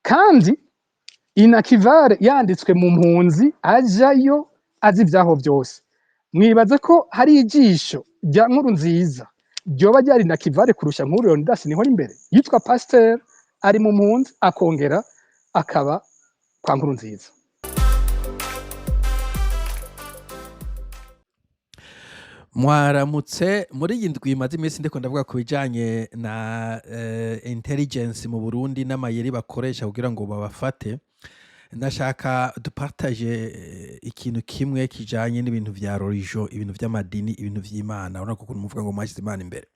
Kandi inakivare yanditswe mu mpunzi, ajayo azi ivyaho vyose. Mwibaza ko hari ijisho rya Nkurunziza ryoba ryari nakivare kurusha nkuru Leonidas niho imbere yitwa pasteur ari mu mpunzi, akongera akaba kwa Nkurunziza? Mwaramutse. Muri iyi ndwi imaze iminsi ndiko ndavuga ku bijanye na intelligence mu Burundi n'amayeri bakoresha kugira ngo babafate. Ndashaka dupartage ikintu kimwe kijanye n'ibintu vya religion, ibintu vy'amadini, ibintu vy'Imana. Urabona ko ukuntu muvuga ngo mwashize Imana imbere.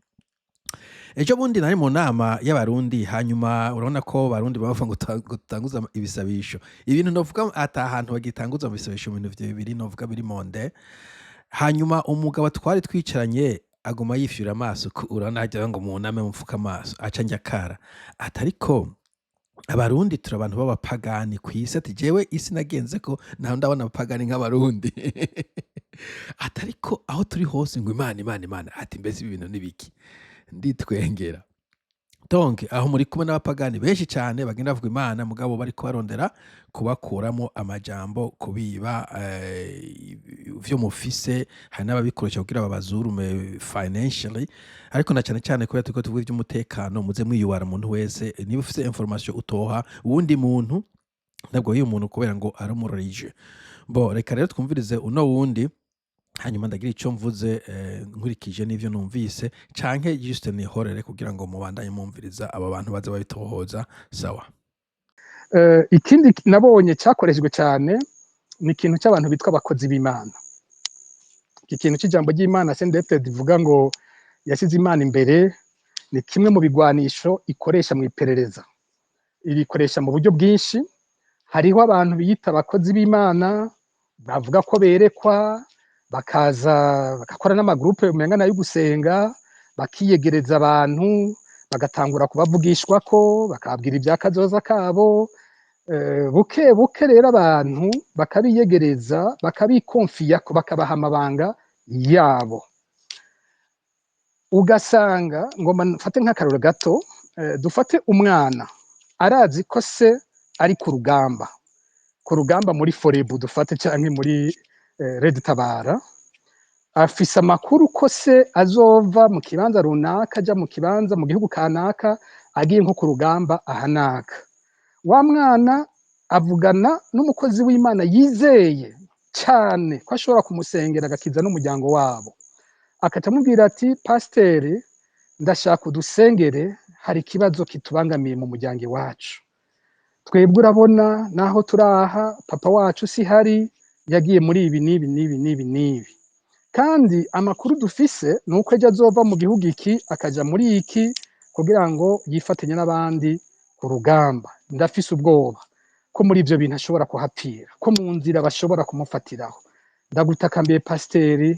Ejo bundi nari mu nama y'Abarundi, hanyuma urabona ko Abarundi baba bavuga ngo dutanguze ibisabisho. Ibintu novuga ata hantu bagitanguza mu bisabisho, mu bintu bibiri novuga biri monde. Hanyuma umugabo twari twicaranye aguma yifyura amaso, urabona harya ngo muname mupfuke amaso, aca njya ati: "Ariko Abarundi turi abantu b'abapagani kw'isi." Ati: "Jewe isi nagenzeko ntaho ndabona abapagani nk'Abarundi." Ati: "Ariko aho turi hose ngo Imana, Imana, Imana." Ati: "Mbese ibi bintu ni biki?" Nditwengera. Donc aho muri kumwe n'abapagani benshi cyane bagenda bavuga Imana, mugabo bariko barondera kubakuramo amajambo, kubiba ivyo mufise. Hari n'ababikoresha kugira babazurume financially, ariko na cyane cyane kubera turiko tuvuga ivy'umutekano, muze mwiyubara. Umuntu wese niba ufise information utoha uwundi muntu, ntabwo uyu muntu kubera ngo ari umu religieux. Bo reka rero twumvirize uno wundi, hanyuma ndagira ico mvuze nkurikije n'ivyo numvise, canke juste nihorere kugira ngo mubandanye mumviriza aba bantu baza babitohoza. Sawa. Ikindi nabonye cyakoreshejwe cyane ni ikintu cy'abantu bitwa abakozi b'Imana. Iki kintu cy'ijambo ry'Imana CNDD-FDD ivuga ngo yashyize Imana imbere, ni kimwe mu bigwanisho ikoresha mu iperereza. Irikoresha mu buryo bwinshi. Hariho abantu biyita abakozi b'Imana, bavuga ko berekwa, bakaza bagakora n'amagroupe umenga nayo gusenga, bakiyegereza abantu, bagatangura kubavugishwako, bakababwira ibya kazoza kabo. Buke buke rero abantu bakabiyegereza, bakabikonfiyako, bakabaha amabanga yabo. Ugasanga ngomba mfate nk'akarorero gato. Dufate umwana arazi ko se ari ku rugamba, ku rugamba muri Forebu dufate, canke muri Red Tabara. Afise amakuru ko se azova mu kibanza runaka aja mu kibanza mu gihugu kanaka, agiye nko ku rugamba ahanaka. Wa mwana avugana n'umukozi w'Imana yizeye cyane ko ashobora kumusengera agakiza n'umuryango wabo, akaca amubwira ati: "Pasiteri, ndashaka udusengere, hari ikibazo kitubangamiye mu muryango iwacu. Twebwe urabona naho turaha, papa wacu si hari, yagiye muri ibi n'ibi n'ibi n'ibi n'ibi, kandi amakuru dufise ni uko ejo azova mu gihugu iki akaja muri iki kugira ngo yifatanye n'abandi ku rugamba. Ndafise ubwoba ko muri ivyo bintu ashobora kuhapfira, ko mu nzira bashobora kumufatiraho. Ndagutakambiye pasiteri,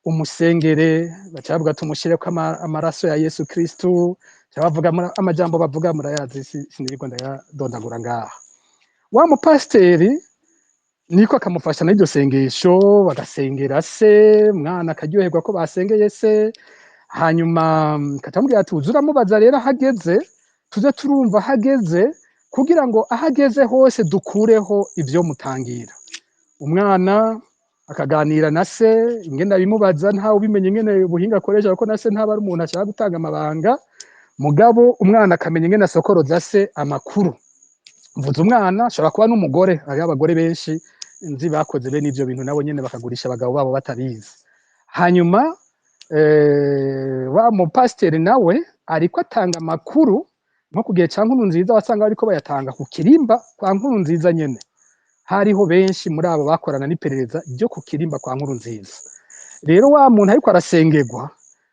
umusengere." Baca bavuga tumushyireko amaraso ya Yesu Kristu, baca bavuga amajambo bavuga murayazi, sinirirwa ndayadondagura ngaha. Wa mupasiteri niko akamufasha n'iryo sengesho, bagasengera se, umwana akaryoherwa ko basengeye se. Hanyuma katamubwira ati: "Uze uramubaza rero ahageze, tuze turumva ahageze, kugira ngo ahageze hose dukureho ivyo mutangira." Umwana akaganira na se ingene abimubaza, ntawe ubimenye ingene ubuhinga akoresha, kuko na se ntaba ari umuntu ashaka gutanga amabanga. Mugabo umwana akamenya ingene asokoroza se amakuru. Mvuze umwana, ashobora kuba n'umugore. Hariho abagore benshi nzi bakoze bene ivyo bintu, nabo nyene bakagurisha abagabo babo batabizi. Hanyuma wa mupasiteri nawe ariko atanga amakuru nko ku gihe ca Nkurunziza, wasanga bariko bayatanga ku kirimba kwa Nkurunziza nyene. Hariho benshi muri abo bakorana n'iperereza ryo ku kirimba kwa Nkurunziza. Rero wa muntu ariko arasengerwa,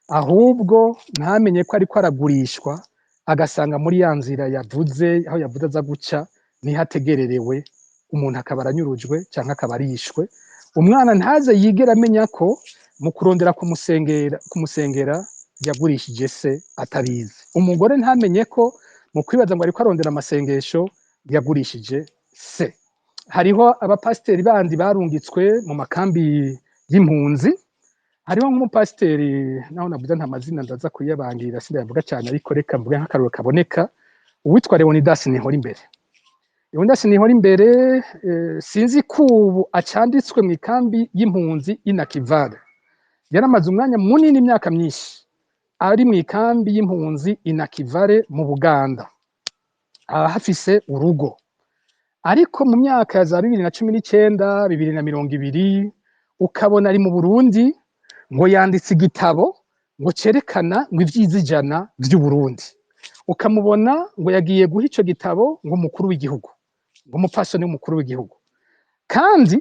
ahubwo ntamenye ko ariko aragurishwa, agasanga muri ya nzira yavuze, aho yavuze aza guca, niho ategererewe, umuntu akaba aranyurujwe canke akaba arishwe. Umwana ntaze yigera amenya ko mu kurondera kumusengera yagurishije se atabizi. Umugore ntamenye ko mu kwibaza ngo ariko arondera amasengesho yagurishije se. Hariho abapasiteri bandi barungitswe mu makambi y'impunzi. Hariho nk'umupasiteri, naho navuze nta mazina ndaza kuyabangira, sindayavuga cyane, ariko reka mvuge nk'akarorero kaboneka, uwitwa Leonidas Nihorimbere. Leonidas Nihorimbere, sinzi ko ubu acanditswe mu ikambi y'impunzi y'Inakivale. Yaramaze umwanya munini, imyaka myinshi, ari mu ikambi y'impunzi Inakivale mu Buganda, ahafise urugo. Ariko mu myaka ya za 2019, 2020, ukabona ari mu Burundi, ngo yanditse igitabo ngo cerekana ngo ivyiza 100 vy'Uburundi. Ukamubona ngo yagiye guha ico gitabo ngo umukuru w'igihugu, ngo umupfasoni w'umukuru w'igihugu. Kandi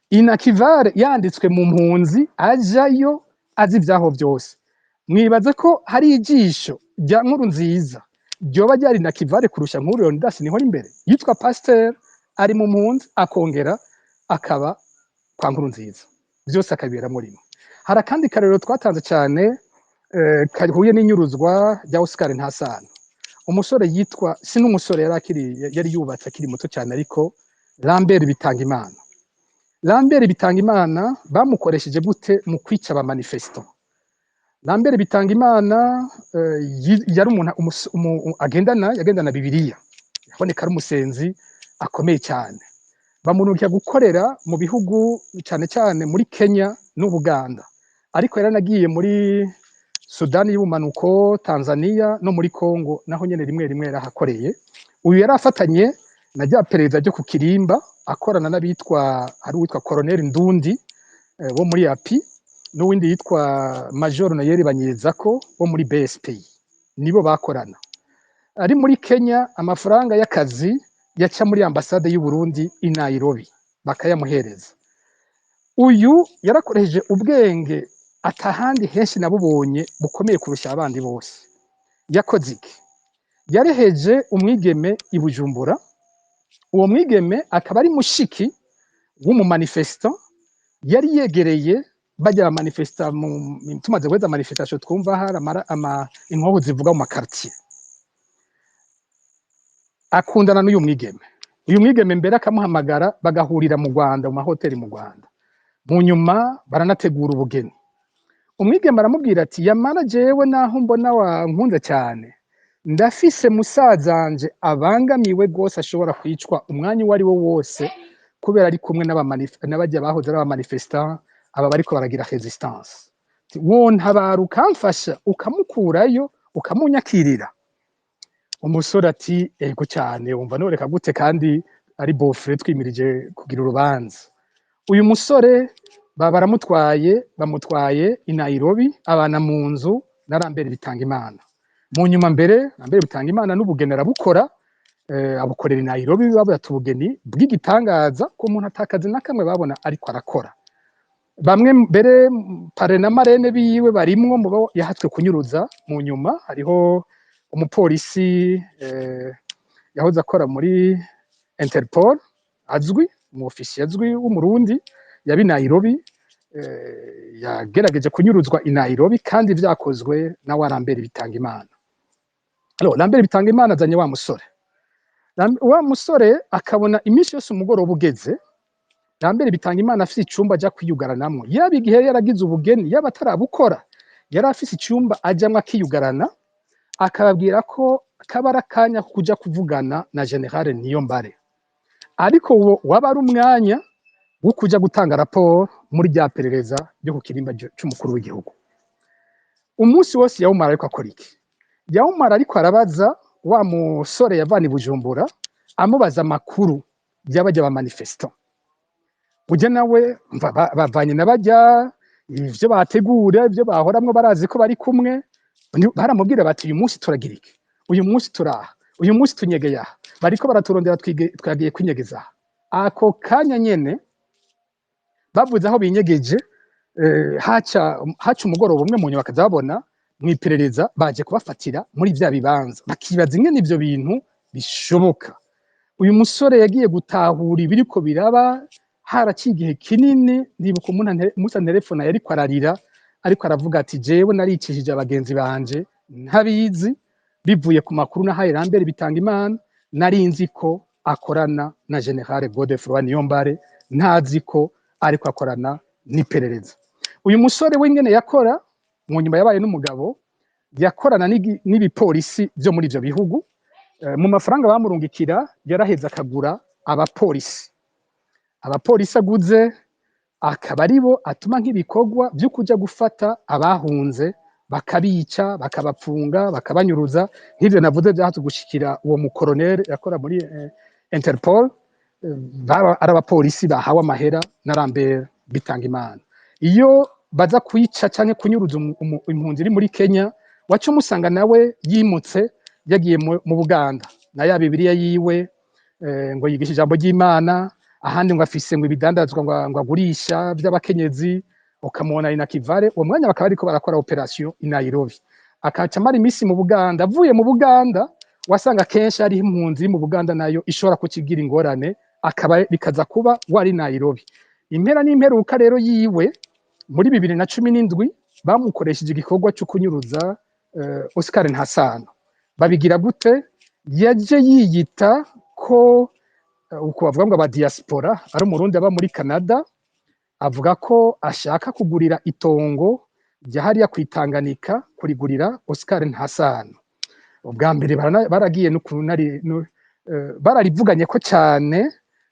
Inakivale yanditswe mu mpunzi, ajayo azi ivyaho vyose. Mwibaza ko hari ijisho rya Nkurunziza ryoba ryari Inakivale kurusha nkuru Leonidas Nihorimbere, yitwa pasteur, ari mu mpunzi, akongera akaba kwa Nkurunziza, vyose akabiberamwo rimwe? Hari akandi karero twatanze cyane, kahuye n'inyuruzwa rya Oscar Ntasano, umusore yitwa, si n'umusore, yari akiri, yari yubatse akiri muto cyane, ariko Lambert Bitangimana. Lambert Bitangimana bamukoresheje gute mu kwica aba manifestants? Lambert Bitangimana yari umuntu agendana Bibiliya, yaboneka ari umusenzi akomeye cyane. Bamurungika gukorera mu bihugu, cyane cyane muri Kenya n'Ubuganda, ariko yaranagiye muri Sudani y'ubumanuko, Tanzania no muri Congo, naho nyene rimwe rimwe yarahakoreye. Uyu yari afatanye na rya perereza ryo ku Kirimba, akorana n'abitwa, hari uwitwa Colonel Ndundi wo muri API, n'uwindi yitwa Major Noyeri Banyezako wo muri BSP. Nibo bakorana. Ari muri Kenya, amafaranga y'akazi yaca muri ambasade y'u Burundi i Nairobi, bakayamuhereza. Uyu yarakoresheje ubwenge atahandi henshi nabubonye bukomeye kurusha abandi bose. Yakoze iki? Yareheje umwigeme i Bujumbura. Uwo mwigeme akaba ari mushiki w'umu manifestant yari yegereye bajya manifesta. Tumaze guheza manifestation, twumva hari inkoho zivuga mu ma quartier. Akundana n'uyu mwigeme. Uyu mwigeme mbere akamuhamagara, bagahurira mu Rwanda, mu mahoteli mu Rwanda. Mu nyuma baranategura ubugeni. Umwigeme aramubwira ati: "Yamara jewe naho mbona wankunze cyane, ndafise musazanje abangamiwe rwose, ashobora kwicwa umwanya uwo ari wo wose kubera ari kumwe n'abajya bahoze ari aba manifestants, aba bariko baragira résistance. Wontabara ukamfasha ukamukurayo, ukamunyakirira?" Umusore ati: "Ego cyane, wumva noreka gute kandi ari beau-frère, twimirije kugira urubanza?" Uyu musore baba baramutwaye, bamutwaye i Nairobi, abana mu nzu na Lambert Bitangimana. Mu nyuma mbere Lambert Bitangimana n'ubugeni arabukora, abukorera i Nairobi. Bavuga ubugeni bw'igitangaza, ko umuntu atakazi na kamwe babona ariko arakora. Bamwe mbere parrain na marraine biwe barimwo mu bo yahatswe kunyuruza. Mu nyuma hariho umupolisi yahoze akora muri Interpol azwi, umu officier azwi w'Umurundi yabi Nairobi, yagerageje kunyuruzwa i Nairobi, kandi vyakozwe na wa Lambert Bitangimana. Alors Lambert Bitangimana azanye wa musore. Wa musore akabona iminsi yose umugoroba ugeze, Lambert Bitangimana afise icumba aja kwiyugaranamwo. Yaba igihe yaragize ubugeni, yaba atarabukora, yari afise icumba ajamwo akiyugarana, akababwira ko kaba ari akanya ko kuja kuvugana na Général Niyombare. Ariko uwo waba ari umwanya wo kuja gutanga raporo muri rya perereza ryo ku kirimba c'umukuru w'igihugu. Umunsi wose yawumara ariko akora iki? Yawumara ariko arabaza wa musore yavana i Bujumbura, amubaza amakuru y'abajya ba manifestants. Ujya nawe bavanye na bajya ivyo bategura, ivyo bahoramwo, barazi ko bari kumwe. Baramubwira bati: "Uyu munsi turagira iki, uyu munsi turaha, uyu munsi tunyegeye aha, bariko baraturondera, twagiye kwinyegeza aha." Ako kanya nyene bavuze aho binyegeje, haca umugoroba umwe, mu nyuma bakaza babona mw'iperereza baje kubafatira muri vya bibanza. Bakibaza ingene ivyo bintu bishoboka. Uyu musore yagiye gutahura ibiriko biraba haraciye igihe kinini. Ndibuka umunsi anterefona, yariko ararira, ariko aravuga ati: "Jewe naricishije abagenzi banje ntabizi, bivuye ku makuru nahaye Lambert Bitangimana. Nari nzi ko akorana na Général Godefroid Niyombare, ntazi ko ariko akorana n'iperereza." Uyu musore w'ingene yakora, mu nyuma yabaye n'umugabo, yakorana n'ibipolisi vyo muri ivyo bihugu. Mu mafaranga bamurungikira yaraheze akagura abapolisi. Abapolisi aguze akaba aribo atuma nk'ibikorwa vyo kuja gufata abahunze, bakabica, bakabapfunga, bakabanyuruza, nk'ivyo navuze vyahatse gushikira uwo mukoroneri yakora muri Interpol. Baba ari abapolisi bahawe amahera na Lambert Bitangimana. Iyo baza kwica canke kunyuruza impunzi iri muri Kenya, waca umusanga nawe yimutse, yagiye mu Buganda na ya Bibiliya yiwe, ngo yigisha ijambo ry'Imana, ahandi ngo afise ngo ibidandazwa ngo agurisha vy'abakenyezi, ukamubona ari na Kivale. Uwo mwanya bakaba bariko barakora opération i Nairobi, akaca amara imisi mu Buganda. Avuye mu Buganda, wasanga kenshi hariho impunzi iri mu Buganda nayo ishobora kukigira ingorane, akaba bikaza kuba wari Nairobi. Impera n'imperuka rero yiwe, muri 2017 bamukoresheje igikorwa cyo kunyuruza Oscar Ntasano. Babigira gute? Yaje yiyita ko uko bavuga ngo aba diaspora, ari Umurundi aba muri Canada, avuga ko ashaka kugurira itongo rya hariya kwitanganika, kurigurira Oscar Ntasano. Ubwa mbere baragiye no bararivuganye ko cyane,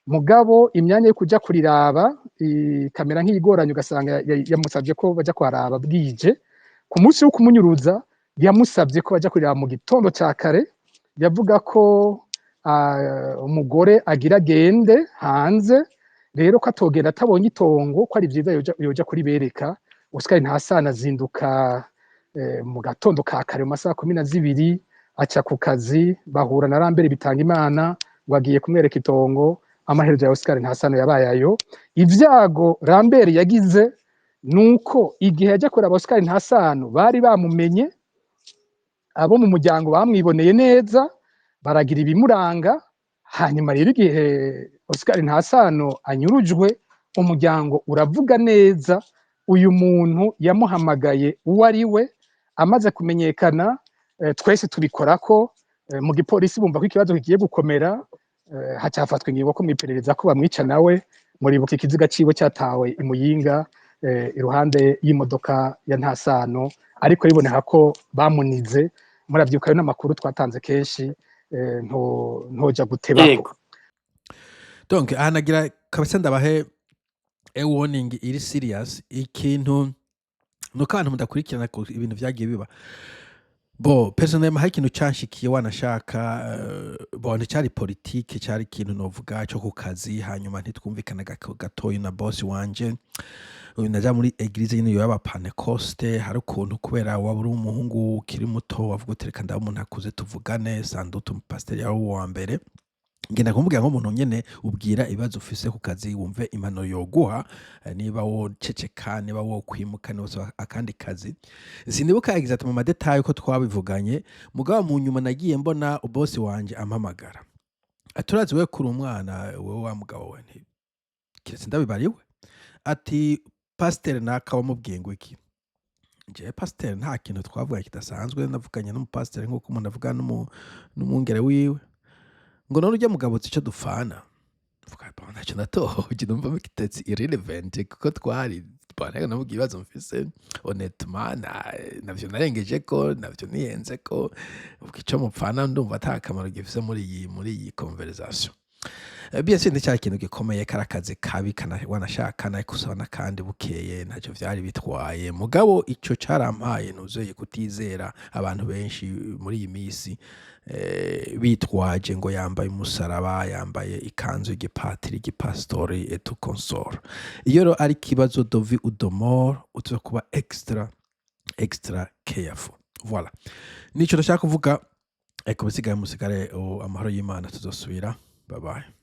mugabo imyanya yo kuja kuriraba ikamera nk'iyigoranye, ugasanga yamusabye ko baja kuharaba bwije. Ku munsi wo kumunyuruza yamusabye ko baja kuriraba mu gitondo ca kare. Yavuga ko umugore agira agende hanze, rero ko atogenda atabonye itongo, ko ari vyiza yoja kuribereka. Oscar Ntasano azinduka mu gatondo ka kare, mu masaha 12, aca ku kazi, bahura na Lambert Bitangimana ngo agiye kumwereka itongo. Amaherezo ya Oscar Ntasano yabaye ayo. Ivyago Lambert yagize nuko igihe yaja kuraba Oscar Ntasano bari bamumenye, abo mu muryango bamwiboneye neza, baragira ibimuranga. Hanyuma rero igihe Oscar Ntasano anyurujwe, umuryango uravuga neza uyu muntu yamuhamagaye uwo ari we. Amaze kumenyekana, twese tubikorako mu gipolisi bumva ko ikibazo kigiye gukomera, haca hafatwa ingingo ko mw'iperereza ko bamwica nawe. Muribuka ikiziga ciwe cyatawe i Muyinga, iruhande y'imodoka ya Ntasano, ariko biboneka ko bamunize. Muravyibuka, ayo n'amakuru twatanze kenshi, ntoja gutebako. Yego. Donc aha nagira kabisa ndabahe a warning iri serious. Ikintu nuko abantu mudakurikirana ku ibintu vyagiye biba. Bon, personnellement hari ikintu canshikiye wanashaka, bon, nticari politike, cari ikintu novuga co ku kazi. Hanyuma ntitwumvikana gatoyi na boss wanje. Uyu naja muri église nyene y'aba Pentecôte. Hari ukuntu kubera waba uri umuhungu ukiri muto wavuga uti: "Reka ndabe umuntu akuze tuvugane." Sans doute umupasiteri yari uwa mbere. Ngenda kumubwira nk'umuntu nyene ubwira ibibazo ufise ku kazi, wumve impanuro yoguha, niba woceceka, niba wokwimuka, niba wosaba akandi kazi. Sinibuka exactement mu ma détails ko twabivuganye, mugabo mu nyuma nagiye mbona boss wanje ampamagara: "Ati: Urazi we kuri umwana wewe, wa mugabo we, nti kiretse ndabibariwe." Ati: "Pasiteri naka wamubwiye ngo iki?" Jewe pasiteri nta kintu twavuganye kidasanzwe, navuganye n'umupasiteri nk'uko umuntu avugana n'umwungere wiwe. Ngo: "None urya mugabo uzi ico dupfana?" Mvuga: "Bon, ntacyo natohoje, numva it's irrelevant kuko twari bon, ariko namubwiye ibibazo mfise honnêtement, navyo narengejeko, navyo nihenzeko. Ubwo ico mupfana ndumva ata kamaro gifise muri iyi conversation." Bien sûr nticari ikintu gikomeye, kari akazi kabi wanashaka nari gusaba n'akandi bukeye, ntaco vyari bitwaye. Mugabo ico carampaye nuzeye kutizera abantu benshi muri iyi misi, bitwaje ngo yambaye umusaraba, yambaye ikanzu y'igipatiri, igipasitori et tout consort. Iyo rero ari ikibazo de vie ou de mort, utegerezwa kuba extra extra careful. Voilà, nico nashaka kuvuga. Eko bisigaye musigare amahoro y'Imana, tuzosubira. Bye bye.